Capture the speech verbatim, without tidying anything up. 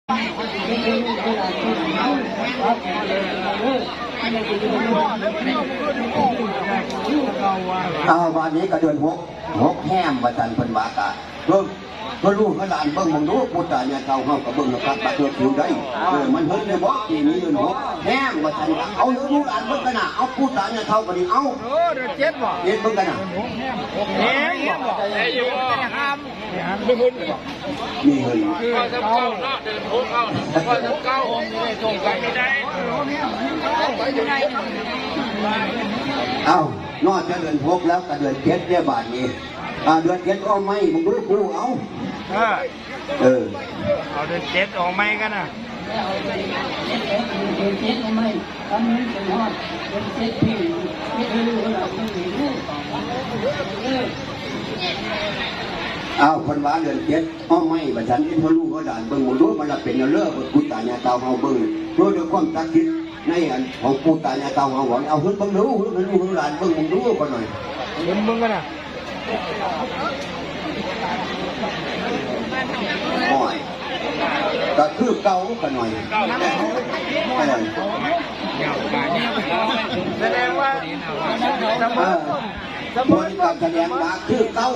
Aw, baaden ka dwen hok, hok hem ba tan pen baka. Hok, helu helan beng meng do puta nya tau hau ka beng ka ba do tu dai. Eh, man helu ne bok ti ni yun hok hem ba tan. Aw, helu lan beng kana, aw puta nya tau ka ni aw. Ye beng kana. Ni helu. ອ້າວ ນອກຈາກເດືອນຫົກແລ້ວກໍເດືອນເຈັດແລ້ວບາດນີ້ ອ່າ ເດືອນເຈັດອອກໃໝ່ ມຶງດູກູ ເອົາ ເອີ ເອີ ເອົາເດືອນເຈັດອອກໃໝ່ກັນນະ ເດືອນເຈັດອອກໃໝ່ ຄັນມັນຊິຮອດເດືອນເຈັດເພິ່ນເຮັດໃຫ້ຮູ້ວ່າເພິ່ນເຮັດເດີ ເອີ ອ້າວ ເພິ່ນວ່າເດືອນເຈັດ ເອົາໃໝ່ວ່າຊັ້ນ ເຮັດໃຫ້ຮູ້ວ່າດ່ານເບິ່ງບໍ່ຮູ້ວ່າລະເປັນແນວເລີ ເພິ່ນປູຕາຍາຕາເຮົາເບິ່ງ ໂດຍ ໂດຍຄວາມສັກສິດໃນອັນຂອງປູຕາຍາຕາເຮົາເວົ້າ ເອົາເພິ່ນເບິ່ງດູ ເພິ່ນເບິ່ງດູຫຼານເບິ່ງ ເບິ່ງດູກ່ອນໜ້ອຍ ເບິ່ງ ເບິ່ງກັນນະ ໂອ້ຍ ກໍຄືເກົ່າຂ້ານ້ອຍ ເອີ ສະແດງວ່າ ເອີ ສະເໝີ ເພິ່ນກໍສະແດງວ່າຄືເກົ່າ